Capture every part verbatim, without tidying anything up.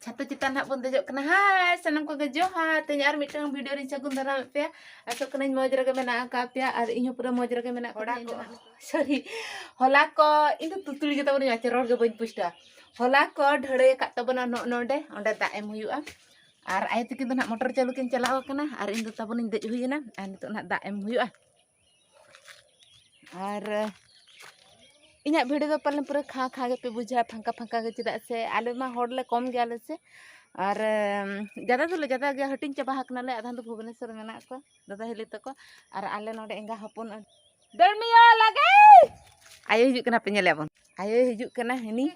ᱪᱷᱟᱛᱟ ᱪᱮᱛᱟᱱ ᱦᱟᱸᱜ ᱵᱚᱱ ᱫᱮᱡᱚᱜ ᱠᱟᱱᱟ᱾ ᱦᱟᱭ ᱥᱟᱱᱟᱢ ᱠᱚᱜᱮ ᱡᱚᱦᱟᱨ᱾ ᱛᱮᱦᱮᱧ ᱟᱨ ᱢᱤᱫᱴᱟᱝ ᱵᱷᱤᱰᱤᱭᱳ ᱨᱤᱧ ᱥᱟᱹᱜᱩᱱ ᱫᱟᱨᱟᱢᱮᱫ ᱯᱮᱭᱟ᱾ ᱟᱥᱚᱜ ᱠᱟᱹᱱᱟᱹᱧ ᱢᱚᱡᱽ ᱨᱮᱜᱮ ᱢᱮᱱᱟᱜ ᱟᱠᱟᱫ ᱯᱮᱭᱟ ᱟᱨ ᱤᱧ ᱦᱚᱸ ᱯᱩᱨᱟᱹ ᱢᱚᱡᱽ ᱨᱮᱜᱮ ᱢᱮᱱᱟᱜ ᱠᱟᱫᱤᱧᱟ᱾ ᱥᱚᱨᱤ, ᱦᱚᱞᱟ ᱠᱚ, ᱤᱧ ᱫᱚ ᱛᱩᱛᱩᱲᱤ ᱜᱮ ᱛᱟᱵᱚᱱᱤᱧ ᱟᱪᱮ, ᱨᱚᱲ ᱜᱮ ᱵᱟᱹᱧ ᱯᱩᱥᱴᱟᱹᱜᱼᱟ᱾ ᱦᱚᱞᱟ ᱠᱚ ᱰᱷᱟᱹᱲᱟᱹᱭ ᱟᱠᱟᱫ ᱛᱟᱵᱚᱱᱟ ᱱᱚᱜᱼᱚ ᱱᱚᱰᱮ, ᱚᱸᱰᱮ ᱫᱟᱜ ᱮᱢ ᱦᱩᱭᱩᱜᱼᱟ᱾ ᱟᱨ ᱟᱭᱳ ᱛᱟᱹᱠᱤᱱ ᱫᱚ ᱱᱟᱦᱟᱜ ᱢᱚᱴᱚᱨ ᱪᱟᱹᱞᱩ ᱠᱤᱱ ᱪᱟᱞᱟᱣ ᱟᱠᱟᱱᱟ ᱟᱨ ᱤᱧ ᱫᱚ ᱛᱟᱵᱚᱱᱤᱧ ᱫᱮᱡ ᱦᱩᱭᱮᱱᱟ ᱟᱨ ᱱᱤᱛᱚᱜ ᱱᱟᱦᱟᱜ ᱫᱟᱜ ᱮᱢ ᱦᱩᱭᱩᱜᱼᱟ᱾ ᱟᱨ ᱤᱧᱟᱹᱜ ᱵᱷᱤᱰᱤᱭᱳ ᱫᱚ ᱯᱟᱞᱮᱱ ᱯᱩᱨᱟᱹ ᱠᱷᱟᱸ ᱠᱷᱟᱸ ᱜᱮᱯᱮ ᱵᱩᱡᱷᱟᱹᱣᱟ, ᱯᱷᱟᱸᱠᱟ ᱯᱷᱟᱸᱠᱟ ᱜᱮ, ᱪᱮᱫᱟᱜ ᱥᱮ ᱟᱞᱮ ᱢᱟ ᱦᱚᱲ ᱞᱮ ᱠᱚᱢ ᱜᱮᱭᱟᱞᱮ ᱥᱮ᱾ ᱟᱨ ᱡᱟᱫᱟ ᱫᱚᱞᱮ ᱡᱟᱫᱟ ᱜᱮᱭᱟ, ᱦᱟᱹᱴᱤᱧ ᱪᱟᱵᱟ ᱟᱠᱟᱱᱟᱞᱮ, ᱟᱫᱷᱟᱱ ᱫᱚ ᱵᱷᱩᱵᱽᱱᱮᱥᱚᱨ ᱨᱮ ᱢᱮᱱᱟᱜ ᱠᱚᱣᱟ ᱫᱟᱫᱟ ᱦᱤᱞᱤ ᱛᱟᱠᱚ᱾ ᱟᱨ ᱟᱞᱮ ᱱᱚᱰᱮ ᱮᱸᱜᱟ ᱦᱚᱯᱚᱱ ᱫᱟᱹᱲᱢᱤᱭᱟ ᱞᱟᱜᱮ ᱟᱭᱳᱭ ᱦᱤᱡᱩᱜ ᱠᱟᱱᱟ, ᱯᱮ ᱧᱮᱞᱮᱭᱟ ᱵᱚᱱ, ᱟᱭᱳᱭ ᱦᱤᱡᱩᱜ ᱠᱟᱱᱟ ᱦᱟᱹᱱᱤ᱾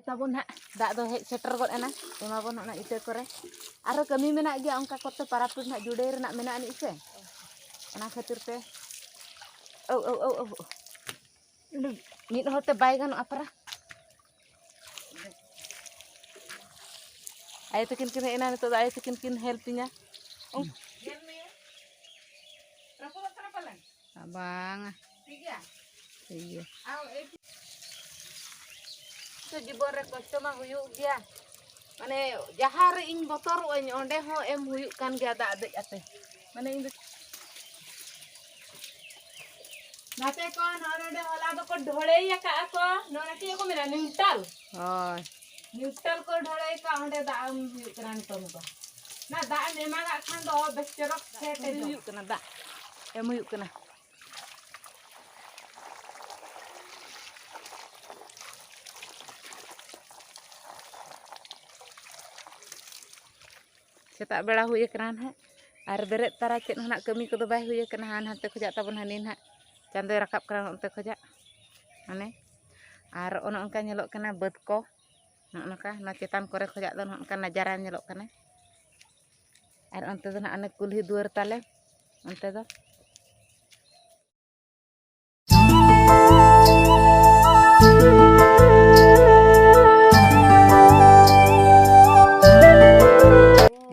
ᱛᱟᱵᱚᱱ ᱦᱟᱸᱜ ᱫᱟᱜ ᱫᱚ ᱦᱮᱡ ᱥᱮᱴᱮᱨ ᱜᱚᱫ ᱮᱱᱟ, ᱮᱢᱟᱵᱚᱱ ᱚᱱᱟ ᱤᱛᱟᱹ ᱠᱚᱨᱮ᱾ ᱟᱨᱦᱚᱸ ᱠᱟᱹᱢᱤ ᱢᱮᱱᱟᱜ ᱜᱮᱭᱟ, ᱚᱱᱠᱟ ᱠᱚᱛᱮ ᱯᱟᱨᱟᱵᱽ ᱠᱚ ᱦᱟᱸᱜ ᱡᱩᱰᱟᱹᱭ ᱨᱮᱱᱟᱜ ᱢᱮᱱᱟᱜ ᱟᱹᱱᱤᱡ ᱥᱮ, ᱚᱱᱟ ᱠᱷᱟᱹᱛᱤᱨ ᱛᱮ᱾ ᱳ, ᱳ, ᱳ, ᱳ, ᱳ᱾ ᱢᱤᱫ ᱦᱚᱲ ᱛᱮ ᱵᱟᱭ ᱜᱟᱱᱚᱜᱼᱟ ᱯᱟᱨᱟ᱾ ᱟᱭᱳ ᱛᱟᱹᱠᱤᱱ ᱠᱤᱱ ᱦᱮᱡ ᱮᱱᱟ, ᱱᱤᱛᱚᱜ ᱫᱚ ᱟᱭᱳ ᱛᱟᱹᱠᱤᱱ ᱠᱤᱱ ᱦᱮᱞᱯ ᱤᱧᱟ᱾ ᱧᱮᱞ ᱢᱮ, ᱨᱟᱹᱯᱩᱫᱚᱜ ᱠᱟᱱᱟ ᱯᱟᱞᱮᱱ? ᱵᱟᱝᱟ᱾ ᱴᱷᱤᱠ ᱜᱮᱭᱟ? ᱴᱷᱤᱠ ᱜᱮᱭᱟ᱾ ᱟᱨ ᱮᱭ ᱛᱚ ᱡᱤᱵᱚᱱ ᱨᱮ ᱠᱚᱥᱴᱚ ᱢᱟ ᱦᱩᱭᱩᱜ ᱜᱮᱭᱟ᱾ ᱢᱟᱱᱮ, ᱡᱟᱦᱟᱸ ᱨᱮ ᱤᱧ ᱵᱚᱛᱚᱨᱚᱜ ᱟᱹᱧ, ᱚᱸᱰᱮ ᱦᱚᱸ ᱮᱢ ᱦᱩᱭᱩᱜ ᱠᱟᱱ ᱜᱮᱭᱟ ᱫᱟᱜ ᱫᱮᱡ ᱟᱛᱮ᱾ ᱢᱟᱱᱮ, ᱤᱧ ᱫᱚ ᱜᱟᱛᱮ ᱠᱚ, ᱱᱚᱜᱼᱚ ᱱᱚᱰᱮ ᱦᱚᱞᱟ ᱫᱚᱠᱚ ᱰᱷᱚᱲᱮᱭ ᱟᱠᱟᱫᱼᱟ ᱠᱚ᱾ ᱱᱚᱰᱮ ᱪᱮᱫ ᱠᱚ ᱢᱮᱱᱟ? ᱱᱤᱣᱴᱟᱞ᱾ ᱦᱳᱭ᱾ ᱱᱤᱣᱴᱟᱞ ᱠᱚ ᱰᱷᱚᱲᱮᱭ ᱟᱠᱟᱫ, ᱚᱸᱰᱮ ᱫᱟᱜ ᱮᱢ ᱦᱩᱭᱩᱜ ᱠᱟᱱᱟ ᱱᱤᱛᱚᱝ ᱫᱚ᱾ ᱚᱱᱟ ᱫᱟᱜ ᱮᱢ ᱮᱢᱟᱜᱟᱜ ᱠᱷᱟᱱ ᱫᱚ ᱵᱮᱥ ᱪᱚᱨᱚᱠ ᱥᱮᱴ ᱦᱩᱭᱩᱜ ᱠᱟᱱᱟ, ᱫᱟᱜ ᱮᱢ ᱦᱩᱭᱩᱜ ᱠᱟᱱᱟ᱾ ᱥᱮᱛᱟᱜ ᱵᱮᱲᱟ ᱦᱩᱭ ᱟᱠᱟᱱᱟ ᱱᱟᱦᱟᱜ, ᱟᱨ ᱵᱮᱨᱮᱫ ᱛᱟᱨᱟ ᱪᱮᱫ ᱦᱚᱸ ᱱᱟᱦᱟᱜ ᱠᱟᱹᱢᱤ ᱠᱚᱫᱚ ᱵᱟᱭ ᱦᱩᱭ ᱟᱠᱟᱱᱟ᱾ ᱦᱟᱱ ᱦᱟᱱᱛᱮ ᱠᱷᱚᱡᱟᱜ ᱛᱟᱵᱚᱱ ᱦᱟᱹᱱᱤ ᱱᱟᱦᱟᱜ ᱪᱟᱸᱫᱚᱭ ᱨᱟᱠᱟᱵ ᱠᱟᱱᱟ ᱚᱱᱛᱮ ᱠᱷᱚᱡᱟᱜ, ᱢᱟᱱᱮ, ᱟᱨ ᱚᱱᱮ ᱚᱱᱠᱟ ᱧᱮᱞᱚᱜ ᱠᱟᱱᱟ ᱵᱟᱹᱫᱽ ᱠᱚ, ᱱᱚᱜᱼᱚ ᱱᱚᱝᱠᱟ ᱱᱚᱣᱟ ᱪᱮᱛᱟᱱ ᱠᱚᱨᱮ ᱠᱷᱚᱡᱟᱜ ᱫᱚ ᱱᱚᱜᱼᱚ ᱱᱚᱝᱠᱟ ᱱᱟᱡᱟᱨᱟ ᱧᱮᱞᱚᱜ ᱠᱟᱱᱟ᱾ ᱟᱨ ᱚᱱᱛᱮ ᱫᱚ ᱱᱟᱦᱟᱜ ᱚᱱᱮ ᱠᱩᱞᱦᱤ ᱫᱩᱣᱟᱹᱨ ᱛᱟᱞᱮ, ᱚᱱᱛᱮ ᱫᱚ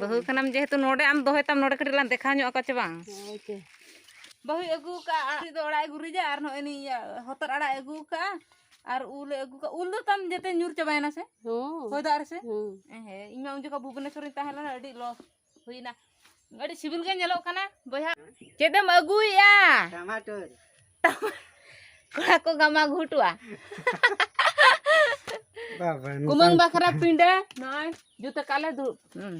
ᱵᱟᱹᱦᱩ ᱠᱟᱱᱟᱢ ᱡᱮᱦᱮᱛᱩ, ᱱᱚᱰᱮ ᱟᱢ ᱫᱚᱦᱚᱭ ᱛᱟᱢ, ᱱᱚᱰᱮ ᱠᱟᱹᱴᱤᱡ ᱞᱟᱝ ᱫᱮᱠᱷᱟᱣ ᱧᱚᱜ ᱟᱠᱚᱣᱟ ᱪᱮ ᱵᱟᱝ? ᱦᱳᱭ ᱪᱮ᱾ ᱵᱟᱹᱦᱩᱭ ᱟᱹᱜᱩ ᱟᱠᱟᱫᱼᱟ, ᱟᱲᱟᱜ ᱫᱚ ᱚᱲᱟᱜ ᱮ ᱜᱩᱨᱤᱡᱟ, ᱟᱨ ᱱᱚᱜᱼᱚᱭ ᱱᱤᱭᱟᱹ ᱦᱚᱛᱚᱫ ᱟᱲᱟᱜ ᱮ ᱟᱹᱜᱩ ᱟᱠᱟᱫᱼᱟ, ᱟᱨ ᱩᱞ ᱞᱮ ᱟᱹᱜᱩ ᱠᱟᱜ, ᱩᱞ ᱫᱚ ᱛᱟᱢ ᱡᱮᱛᱮ ᱧᱩᱨ ᱪᱟᱵᱟᱭᱮᱱᱟ ᱥᱮ? ᱦᱚᱸ᱾ ᱦᱚᱭ ᱫᱟᱜ ᱨᱮᱥᱮ? ᱦᱚᱸ᱾ ᱦᱮᱸ, ᱤᱧ ᱢᱟ ᱩᱱ ᱡᱚᱠᱷᱚᱱ ᱵᱷᱩᱵᱽᱱᱮᱥᱚᱨ ᱨᱤᱧ ᱛᱟᱦᱮᱸ ᱞᱮᱱᱟ, ᱟᱹᱰᱤ ᱞᱚᱥ ᱦᱩᱭᱱᱟ᱾ ᱟᱹᱰᱤ ᱥᱤᱵᱤᱞ ᱜᱮ ᱧᱮᱞᱚᱜ ᱠᱟᱱᱟ ᱵᱚᱭᱦᱟ᱾ ᱪᱮᱫ ᱮᱢ ᱟᱹᱜᱩᱭᱮᱜᱼᱟ? ᱴᱟᱢᱟᱴᱳᱨ᱾ ᱠᱚᱲᱟ ᱠᱚ ᱜᱟᱢᱟ ᱜᱷᱩᱴᱩᱜᱼᱟ᱾ ᱵᱟᱵᱟ, ᱠᱩᱢᱟᱹᱝ ᱱᱚᱝᱠᱟᱱ ᱵᱟᱠᱷᱨᱟ ᱯᱤᱸᱰᱟᱹ ᱱᱚᱜᱼᱚᱭ ᱡᱩᱛᱟᱹ ᱠᱟᱜ ᱞᱮ ᱫᱩᱲᱩᱵ᱾ ᱦᱩᱸ᱾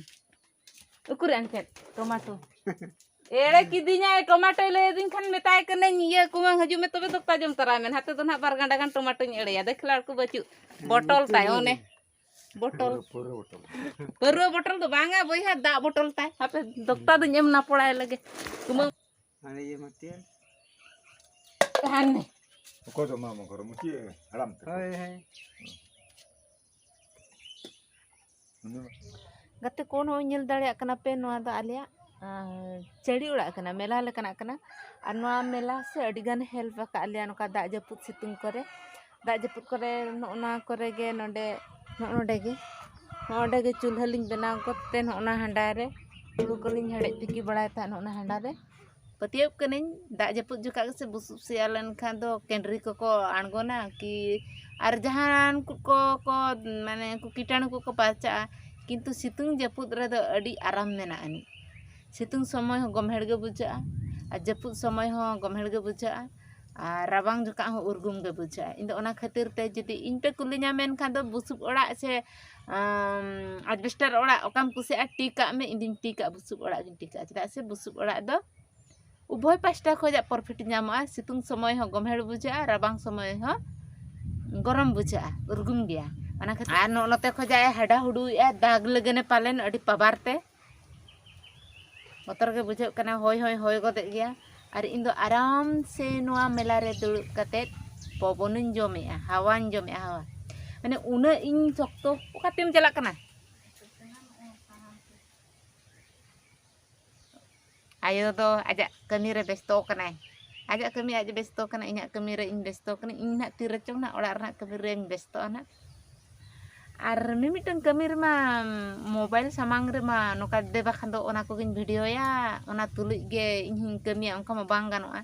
ᱩᱠᱩᱨᱮ ᱮᱱᱛᱮᱫ ᱴᱚᱢᱟᱴᱳ? ᱮᱲᱮ ᱠᱤᱫᱤᱧᱟᱭ, ᱴᱚᱢᱟᱴᱳᱭ ᱞᱟᱹᱭ ᱟᱹᱫᱤᱧ ᱠᱷᱟᱱ ᱢᱮᱛᱟᱭ ᱠᱟᱹᱱᱟᱹᱧ, "ᱤᱭᱟᱹ ᱠᱩᱢᱟᱹᱝ ᱦᱤᱡᱩᱜ ᱢᱮ, ᱛᱚᱵᱮ ᱫᱚᱠᱛᱟ ᱡᱚᱢ ᱛᱟᱨᱟᱭ ᱢᱮ, ᱱᱟᱛᱮ ᱫᱚ ᱱᱟᱦᱟᱜ ᱵᱟᱨ ᱜᱟᱱᱰᱟ ᱜᱟᱱ ᱴᱚᱢᱟᱴᱳᱧ ᱮᱲᱮᱭᱟ, ᱫᱮᱠᱷᱞᱟ ᱠᱚ ᱵᱟᱹᱪᱩᱜ, ᱵᱚᱴᱚᱞ ᱛᱟᱭ ᱚᱱᱮ, ᱵᱚᱴᱚᱞ, ᱯᱟᱹᱣᱨᱟᱹ ᱵᱚᱴᱚᱞ᱾ ᱯᱟᱹᱣᱨᱟᱹ ᱵᱚᱴᱚᱞ ᱫᱚ ᱵᱟᱝᱟ ᱵᱚᱭᱦᱟ, ᱫᱟᱜ ᱵᱚᱴᱚᱞ ᱛᱟᱭ, ᱦᱟᱯᱮ ᱫᱚᱠᱛᱟ ᱫᱚᱧ ᱮᱢ ᱱᱟᱯᱚᱲᱟᱭ ᱞᱮᱜᱮ, ᱠᱩᱢᱟᱹᱝ ᱦᱟᱱᱮ ᱤᱭᱟᱹ ᱢᱟᱹᱛᱤᱭᱟᱹ᱾ ᱦᱟᱱᱮ᱾ ᱚᱠᱚᱭ ᱫᱚ ᱢᱟᱢᱚ ᱜᱷᱚᱨ? ᱢᱩᱪᱤ ᱦᱟᱲᱟᱢ ᱛᱟᱠᱚ᱾ ᱦᱳᱭ, ᱦᱳᱭ᱾ ᱩᱱᱤ ᱢᱟ ᱜᱟᱛᱮ ᱠᱚ, ᱱᱚᱜᱼᱚᱭ ᱧᱮᱞ ᱫᱟᱲᱮᱭᱟᱜ ᱠᱟᱱᱟ ᱯᱮ, ᱱᱚᱣᱟ ᱫᱚ ᱟᱞᱮᱭᱟᱜ, ᱟᱸ, ᱪᱟᱹᱲᱤ ᱚᱲᱟᱜ ᱠᱟᱱᱟ, ᱢᱮᱞᱟ ᱞᱮᱠᱟᱱᱟᱜ ᱠᱟᱱᱟ᱾ ᱟᱨ ᱱᱚᱣᱟ ᱢᱮᱞᱟ ᱥᱮ ᱟᱹᱰᱤ ᱜᱟᱱ help ᱟᱠᱟᱫ ᱞᱮᱭᱟ ᱱᱚᱝᱠᱟ ᱫᱟᱜ ᱡᱟᱹᱯᱩᱫ ᱥᱤᱛᱩᱝ ᱠᱚᱨᱮ᱾ ᱫᱟᱜ ᱡᱟᱹᱯᱩᱫ ᱠᱚᱨᱮ ᱱᱚᱜᱼᱚ ᱱᱚᱣᱟ ᱠᱚᱨᱮ ᱜᱮ, ᱱᱚᱰᱮ, ᱱᱚᱜᱼᱚ ᱱᱚᱰᱮ ᱜᱮ, ᱱᱚᱜᱼᱚ ᱱᱚᱰᱮ ᱜᱮ ᱪᱩᱞᱦᱟᱹ ᱞᱤᱧ ᱵᱮᱱᱟᱣ ᱠᱚᱛᱮ ᱱᱚᱜᱼᱚ ᱱᱟ ᱦᱟᱸᱰᱟ ᱨᱮ ᱦᱩᱲᱩ ᱠᱚᱞᱤᱧ ᱦᱮᱰᱮᱡ ᱛᱤᱠᱤ ᱵᱟᱲᱟᱭ ᱛᱟᱦᱮᱸᱫ ᱱᱚᱜᱼᱚ ᱱᱟ ᱦᱟᱸᱰᱟ ᱨᱮ᱾ ᱯᱟᱹᱛᱭᱟᱹᱣ ᱠᱟᱹᱱᱟᱹᱧ, ᱫᱟᱜ ᱡᱟᱹᱯᱩᱫ ᱡᱚᱠᱷᱟᱜ ᱜᱮᱥᱮ ᱵᱩᱥᱩᱵ ᱥᱮᱭᱟ ᱞᱮᱱᱠᱷᱟᱱ ᱫᱚ ᱠᱮᱸᱰᱨᱤ ᱠᱚᱠᱚ ᱟᱬᱜᱚᱱᱟ ᱠᱤ, ᱟᱨ ᱡᱟᱦᱟᱱ ᱠᱚ, ᱠᱚ, ᱢᱟᱱᱮ ᱩᱱᱠᱩ ᱠᱤᱴᱟᱬᱩ ᱠᱚᱠᱚ ᱯᱟᱨᱪᱟᱜᱼᱟ, ᱠᱤᱱᱛᱩ ᱥᱤᱛᱩᱝ ᱡᱟᱹᱯᱩᱫ ᱨᱮᱫᱚ ᱟᱹᱰᱤ ᱟᱨᱟᱢ ᱢᱮᱱᱟᱜ ᱟᱹᱱᱤᱡ᱾ ᱥᱤᱛᱩᱝ ᱥᱚᱢᱚᱭ ᱦᱚᱸ ᱜᱚᱢᱦᱮᱲ ᱜᱮ ᱵᱩᱡᱷᱟᱹᱜᱼᱟ, ᱟᱨ ᱡᱟᱹᱯᱩᱫ ᱥᱚᱢᱚᱭ ᱦᱚᱸ ᱜᱚᱢᱦᱮᱲ ᱜᱮ ᱵᱩᱡᱷᱟᱹᱜᱼᱟ, ᱟᱨ ᱨᱟᱵᱟᱝ ᱡᱚᱠᱷᱟᱜ ᱦᱚᱸ ᱩᱨᱜᱩᱢ ᱜᱮ ᱵᱩᱡᱷᱟᱹᱜᱼᱟ᱾ ᱤᱧ ᱫᱚ ᱚᱱᱟ ᱠᱷᱟᱹᱛᱤᱨ ᱛᱮ, ᱡᱩᱫᱤ ᱤᱧ ᱯᱮ ᱠᱩᱞᱤᱧᱟ ᱢᱮᱱᱠᱷᱟᱱ ᱫᱚ ᱵᱩᱥᱩᱵ ᱚᱲᱟᱜ ᱥᱮ, ᱟᱢ, ᱟᱡᱵᱮᱥᱴᱟᱨ ᱚᱲᱟᱜ ᱚᱠᱟᱢ ᱠᱩᱥᱤᱭᱟᱜᱼᱟ, ᱴᱤᱠ ᱠᱟᱜ ᱢᱮ, ᱤᱧ ᱫᱩᱧ ᱴᱤᱠ ᱠᱟᱜᱼᱟ, ᱵᱩᱥᱩᱵ ᱚᱲᱟᱜ ᱜᱤᱧ ᱴᱤᱠ ᱠᱟᱜᱼᱟ᱾ ᱪᱮᱫᱟᱜ ᱥᱮ ᱵᱩᱥᱩᱵ ᱚᱲᱟᱜ ᱫᱚ ᱩᱵᱷᱚᱭ ᱯᱟᱥᱴᱟ ᱠᱷᱚᱡᱟᱜ profit ᱧᱟᱢᱚᱜᱼᱟ᱾ ᱥᱤᱛᱩᱝ ᱥᱚᱢᱚᱭ ᱦᱚᱸ ᱜᱚᱢᱦᱮᱲ ᱵᱩᱡᱷᱟᱹᱜᱼᱟ, ᱨᱟᱵᱟᱝ ᱥᱚᱢᱚᱭ ᱦᱚᱸ ᱜᱚᱨᱚᱢ ᱵᱩᱡᱷᱟᱹᱜᱼᱟ, ᱩᱨᱜᱩᱢ ᱜᱮᱭᱟ᱾ ᱚᱱᱟ ᱠᱷᱟᱹᱛᱤᱨ, ᱟᱨ ᱱᱚᱜᱼᱚ ᱱᱚᱛᱮ ᱠᱷᱚᱡᱟᱜ ᱮ ᱦᱟᱰᱟ ᱦᱩᱰᱩᱭᱮᱜᱼᱟ, ᱫᱟᱜᱽ ᱞᱟᱹᱜᱤᱫ ᱮ ᱯᱟᱞᱮᱱ ᱟᱹᱰᱤ ᱯᱟᱵᱟᱨ ᱛᱮ᱾ ᱵᱚᱛᱚᱨ ᱜᱮ ᱵᱩᱡᱷᱟᱹᱜ ᱠᱟᱱᱟ, ᱦᱚᱭ ᱦᱚᱸᱭ ᱦᱚᱭ ᱜᱚᱫᱮᱜ ᱜᱮᱭᱟ᱾ ᱟᱨ ᱤᱧ ᱫᱚ ᱟᱨᱟᱢ ᱥᱮ ᱱᱚᱣᱟ ᱢᱮᱞᱟ ᱨᱮ ᱫᱩᱲᱩᱵ ᱠᱟᱛᱮᱫ ᱯᱚᱵᱚᱱᱤᱧ ᱡᱚᱢᱮᱜᱼᱟ, ᱦᱟᱣᱟᱧ ᱡᱚᱢᱮᱜᱼᱟ, ᱦᱟᱣᱟ᱾ ᱢᱟᱱᱮ ᱩᱱᱟᱹᱜ ᱤᱧ ᱥᱚᱠᱛᱚ, ᱚᱠᱟᱛᱮᱢ ᱪᱟᱞᱟᱜ ᱠᱟᱱᱟ? ᱟᱭᱳ ᱫᱚ ᱟᱡᱟᱜ ᱠᱟᱹᱢᱤ ᱨᱮ ᱵᱮᱥᱛᱚ ᱠᱟᱱᱟᱭ᱾ ᱟᱡᱟᱜ ᱠᱟᱹᱢᱤ ᱟᱡ ᱵᱮᱥᱛᱚ ᱠᱟᱱᱟᱭ, ᱤᱧᱟᱹᱜ ᱠᱟᱹᱢᱤ ᱨᱮ ᱤᱧ ᱵᱮᱥᱛᱚ ᱠᱟᱹᱱᱟᱹᱧ᱾ ᱤᱧ ᱱᱟᱦᱟᱜ ᱛᱤ ᱨᱮᱪᱚᱝ ᱱᱟᱦᱟᱜ ᱚᱲᱟᱜ ᱨᱮᱱᱟᱜ ᱠᱟᱹᱢᱤ ᱨᱮᱧ ᱵᱮᱥᱛᱚᱜᱼᱟ ᱱᱟᱦᱟᱜ᱾ ᱟᱨ ᱢᱤᱢᱤᱫᱴᱟᱝ ᱠᱟᱹᱢᱤ ᱨᱮᱢᱟ mobile ᱥᱟᱢᱟᱝ ᱨᱮᱢᱟ ᱱᱚᱝᱠᱟ ᱫᱮᱵᱟ ᱠᱷᱟᱱ ᱫᱚ ᱚᱱᱟ ᱠᱚᱜᱮᱧ ᱵᱷᱤᱰᱤᱭᱳᱭᱟ, ᱚᱱᱟ ᱛᱩᱞᱩᱡ ᱜᱮ ᱤᱧ ᱦᱚᱸᱧ ᱠᱟᱹᱢᱤᱭᱟ, ᱚᱱᱠᱟ ᱢᱟ ᱵᱟᱝ ᱜᱟᱱᱚᱜᱼᱟ᱾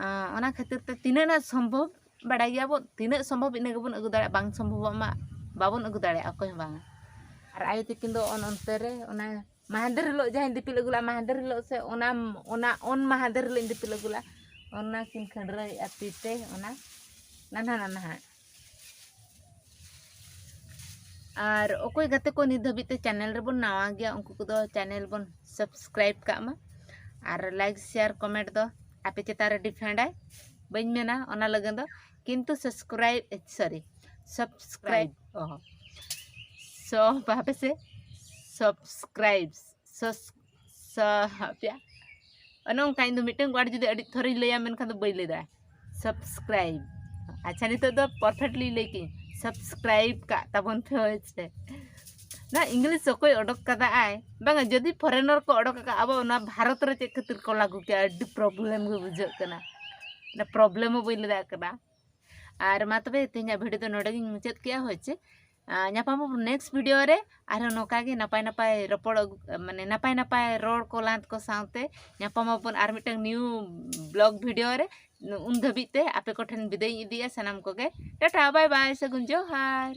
ᱟᱸ, ᱚᱱᱟ ᱠᱷᱟᱹᱛᱤᱨ ᱛᱮ ᱛᱤᱱᱟᱹᱜ ᱱᱟᱜ ᱥᱚᱢᱵᱷᱚᱵ ᱵᱟᱲᱟᱭ ᱜᱮᱭᱟᱵᱚᱱ, ᱛᱤᱱᱟᱹᱜ ᱥᱚᱢᱵᱷᱚᱵ ᱤᱱᱟᱹ ᱜᱮᱵᱚᱱ ᱟᱹᱜᱩ ᱫᱟᱲᱮᱭᱟᱜᱼᱟ, ᱵᱟᱝ ᱥᱚᱢᱵᱷᱚᱵᱚᱜ ᱢᱟ ᱵᱟᱵᱚᱱ ᱟᱹᱜᱩ ᱫᱟᱲᱮᱭᱟᱜᱼᱟ ᱚᱠᱚᱭ ᱦᱚᱸ ᱵᱟᱝᱟ᱾ ᱟᱨ ᱟᱭᱳ ᱛᱟᱹᱠᱤᱱ ᱫᱚ ᱚᱱ ᱚᱱᱛᱮ ᱨᱮ ᱚᱱᱟ ᱢᱟᱦᱟᱱᱫᱮᱨ ᱦᱤᱞᱳᱜ ᱡᱟᱦᱟᱸᱧ ᱫᱤᱯᱤᱞ ᱟᱹᱜᱩ ᱞᱮᱫᱼᱟ, ᱢᱟᱦᱟᱱᱫᱮᱨ ᱦᱤᱞᱳᱜ ᱥᱮ ᱚᱱᱟ ᱚᱱᱟ ᱚᱱ ᱢᱟᱦᱟᱱᱫᱮᱨ ᱦᱤᱞᱳᱜ ᱤᱧ ᱫᱤᱯᱤᱞ ᱟᱹᱜᱩ ᱞᱮᱫᱼᱟ, ᱚᱱᱟ ᱠᱤᱱ ᱠᱷᱟᱹᱱᱰᱨᱟᱹᱣᱮᱫᱼᱟ ᱛᱤ ᱛᱮ, ᱚᱱᱟ ᱱᱟᱱᱦᱟ ᱱᱟᱱᱦᱟ᱾ ᱟᱨ ᱚᱠᱚᱭ ᱜᱟᱛᱮ ᱠᱚ ᱱᱤᱛ ᱫᱷᱟᱹᱵᱤᱡ ᱛᱮ ᱪᱮᱱᱮᱞ ᱨᱮᱵᱚᱱ ᱱᱟᱣᱟ ᱜᱮᱭᱟ, ᱩᱱᱠᱩ ᱠᱚᱫᱚ ᱪᱮᱱᱮᱞ ᱵᱚᱱ ᱥᱟᱵᱥᱠᱨᱟᱭᱤᱵ ᱠᱟᱜ ᱢᱟ᱾ ᱟᱨ ᱞᱟᱭᱤᱠ, ᱥᱮᱭᱟᱨ, ᱠᱚᱢᱮᱱᱴ ᱫᱚ ᱟᱯᱮ ᱪᱮᱛᱟᱱ ᱨᱮ ᱰᱤᱯᱮᱱᱰᱟᱭ, ᱵᱟᱹᱧ ᱢᱮᱱᱟ ᱚᱱᱟ ᱞᱟᱹᱜᱤᱫ ᱫᱚ, ᱠᱤᱱᱛᱩ ᱥᱟᱵᱥᱠᱨᱟᱭᱤᱵ, ᱥᱚᱨᱤ, ᱥᱟᱵᱥᱠᱨᱟᱭᱤᱵ, ᱚ, ᱥᱚ ᱵᱷᱟᱵᱮ ᱥᱮ ᱥᱟᱵᱥᱠᱨᱟᱭᱤᱵ, ᱥᱚᱥ ᱥᱟ ᱦᱟᱯᱮᱭᱟ᱾ ᱚᱱᱮ ᱚᱱᱠᱟ ᱤᱧ ᱫᱚ ᱢᱤᱫᱴᱟᱝ ᱣᱟᱨᱰ ᱡᱩᱫᱤ ᱟᱹᱰᱤ ᱛᱷᱚᱨᱤᱧ ᱞᱟᱹᱭᱟ, ᱢᱮᱱᱠᱷᱟᱱ ᱫᱚ ᱵᱟᱹᱧ ᱞᱟᱹᱭ ᱫᱟᱲᱮᱭᱟᱜᱼᱟ᱾ ᱥᱟᱵᱥᱠᱨᱟᱭᱤᱵ᱾ ᱟᱪᱪᱷᱟ, ᱱᱤᱛᱚᱜ ᱫᱚ ᱯᱟᱨᱯᱷᱮᱠᱴᱞᱤ ᱞᱟᱹᱭ ᱠᱤᱧ, ᱥᱟᱵᱥᱠᱨᱟᱭᱤᱵ ᱠᱟᱜ ᱛᱟᱵᱚᱱ ᱯᱮ, ᱦᱳᱭ ᱥᱮ᱾ ᱱᱟ ᱤᱝᱞᱤᱥ ᱚᱠᱚᱭ ᱚᱰᱚᱠ ᱠᱟᱫᱟ ᱟᱭ? ᱵᱟᱝᱟ, ᱡᱩᱫᱤ ᱯᱷᱚᱨᱮᱱᱟᱨ ᱠᱚ ᱚᱰᱚᱠ ᱟᱠᱟᱫ, ᱟᱵᱚ ᱚᱱᱟ ᱵᱷᱟᱨᱚᱛ ᱨᱮ ᱪᱮᱫ ᱠᱷᱟᱹᱛᱤᱨ ᱠᱚ ᱞᱟᱹᱜᱩ ᱠᱮᱜᱼᱟ? ᱟᱹᱰᱤ ᱯᱨᱚᱵᱞᱮᱢ ᱜᱮ ᱵᱩᱡᱷᱟᱹᱜ ᱠᱟᱱᱟ᱾ ᱚᱱᱟ ᱯᱨᱚᱵᱞᱮᱢ ᱦᱚᱸ ᱵᱟᱹᱧ ᱞᱟᱹᱭ ᱫᱟᱲᱮᱭᱟᱜ ᱠᱟᱱᱟ᱾ ᱟᱨ ᱢᱟ ᱛᱚᱵᱮ, ᱛᱮᱦᱮᱧᱟᱜ ᱵᱷᱤᱰᱤᱭᱳ ᱫᱚ ᱱᱚᱰᱮ ᱜᱤᱧ ᱢᱩᱪᱟᱹᱫ ᱠᱮᱜᱼᱟ, ᱦᱳᱭ ᱪᱮ᱾ ᱟᱨ ᱧᱟᱯᱟᱢ ᱟᱵᱚᱱ ᱱᱮᱠᱥᱴ ᱵᱷᱤᱰᱤᱭᱳ ᱨᱮ, ᱟᱨᱦᱚᱸ ᱱᱚᱝᱠᱟ ᱜᱮ ᱱᱟᱯᱟᱭ ᱱᱟᱯᱟᱭ ᱨᱚᱯᱚᱲ ᱟᱹᱜᱩ, ᱢᱟᱱᱮ ᱱᱟᱯᱟᱭ ᱱᱟᱯᱟᱭ ᱨᱚᱲ ᱠᱚ ᱞᱟᱸᱫ ᱠᱚ ᱥᱟᱶᱛᱮ ᱧᱟᱯᱟᱢ ᱟᱵᱚᱱ ᱟᱨ ᱢᱤᱫᱴᱟᱝ ᱱᱤᱭᱩ ᱵᱞᱚᱜ ᱵᱷᱤᱰᱤᱭᱳ ᱨᱮ᱾ ᱩᱱ ᱫᱷᱟᱹᱵᱤᱡ ᱛᱮ ᱟᱯᱮ ᱠᱚᱴᱷᱮᱱ ᱵᱤᱫᱟᱹᱭ ᱤᱧ ᱤᱫᱤᱭᱮᱫᱼᱟ ᱥᱟᱱᱟᱢ ᱠᱚᱜᱮ᱾ ᱴᱟᱴᱟ, ᱵᱟᱭ ᱵᱟᱭ, ᱥᱟᱹᱜᱩᱱ ᱡᱚᱦᱟᱨ᱾